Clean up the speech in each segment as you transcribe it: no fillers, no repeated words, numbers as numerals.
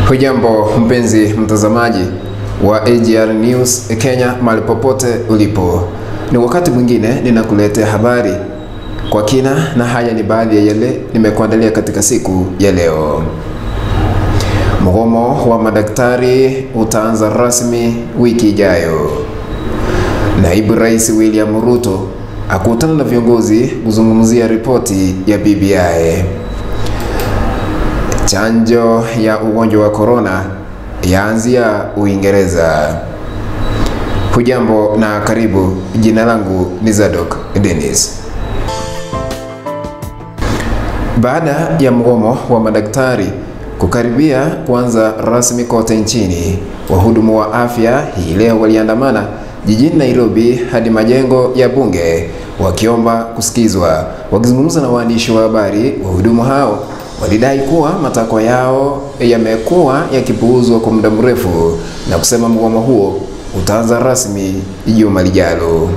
Hujambo mpenzi mtazamaji wa AGR News Kenya mahali popote ulipo. Ni wakati mwingine ninakuletea habari kwa kina, na haya ni baadhi ya yale nimekuandalia katika siku ya leo. Mgomo wa madaktari utaanza rasmi wiki ijayo. Naibu Rais William Ruto akutana na viongozi kuzungumzia ripoti ya BBI. Chanjo ya ugonjwa wa corona yaanzia Uingereza. Hujambo na karibu. Jina langu ni Zadok Dennis. Baada ya mgomo wa madaktari kukaribia kuanza rasmi kote nchini, wahudumu wa afya hii leo waliandamana jijini Nairobi hadi majengo ya bunge wakiomba kusikizwa. Wakizungumza na waandishi wa habari, wahudumu hao walidai kuwa matakwa yao yamekuwa yakipuuzwa kwa muda mrefu na kusema mgomo huo utaanza rasmi juma lijalo.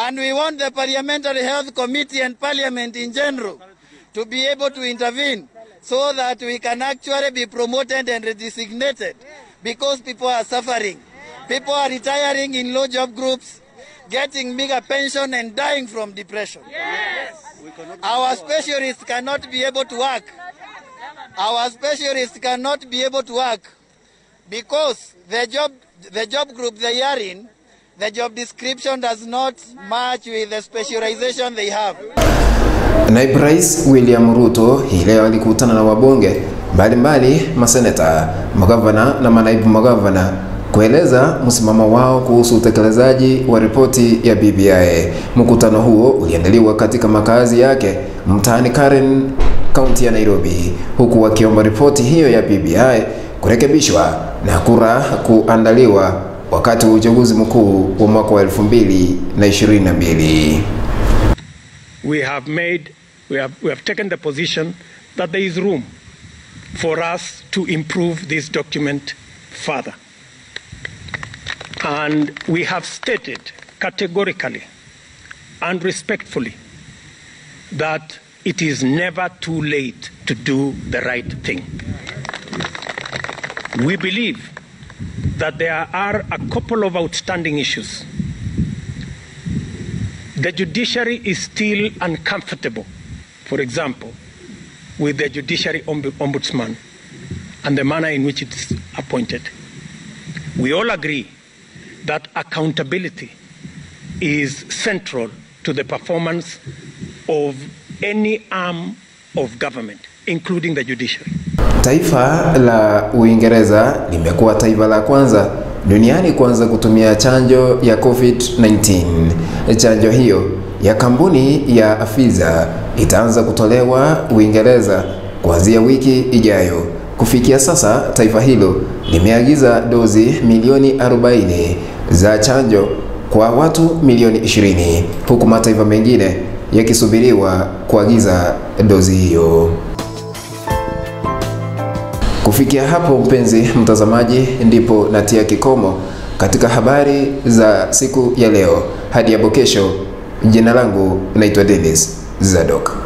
And we want the Parliamentary Health Committee and Parliament in general to be able to intervene so that we can actually be promoted and designated, because people are suffering. People are retiring in low job groups, getting bigger pension and dying from depression. Yes. Our specialists cannot be able to work. Our specialists cannot be able to work because the job group they are in, the job description does not match with the specialization they have. Naibu Rais William Ruto hii leo alikutana na wabunge mbalimbali, maseneta, magavana na manaibu magavana kueleza msimamo wao kuhusu utekelezaji wa ripoti ya BBI. Mkutano huo uliandaliwa katika makazi yake mtaani Karen, kaunti ya Nairobi, huku wakiomba ripoti hiyo ya BBI kurekebishwa na kura kuandaliwa wakati wa uchaguzi mkuu wa mwaka wa 2022. We have taken the position that there is room for us to improve this document further. And we have stated categorically and respectfully that it is never too late to do the right thing. We believe that there are a couple of outstanding issues. The judiciary is still uncomfortable, for example, with the judiciary ombudsman and the manner in which it's appointed. We all agree that accountability is central to the performance of any arm of government, including the judiciary. Taifa la Uingereza limekuwa taifa la kwanza duniani kuanza kutumia chanjo ya COVID-19. Chanjo hiyo ya kampuni ya Pfizer itaanza kutolewa Uingereza kuanzia wiki ijayo. Kufikia sasa taifa hilo limeagiza dozi milioni 40 za chanjo kwa watu milioni 20, huku mataifa mengine yakisubiriwa kuagiza dozi hiyo. Kufikia hapo mpenzi mtazamaji, ndipo natia kikomo katika habari za siku ya leo. Hadi hapo kesho, jina langu naitwa Dennis Zadok.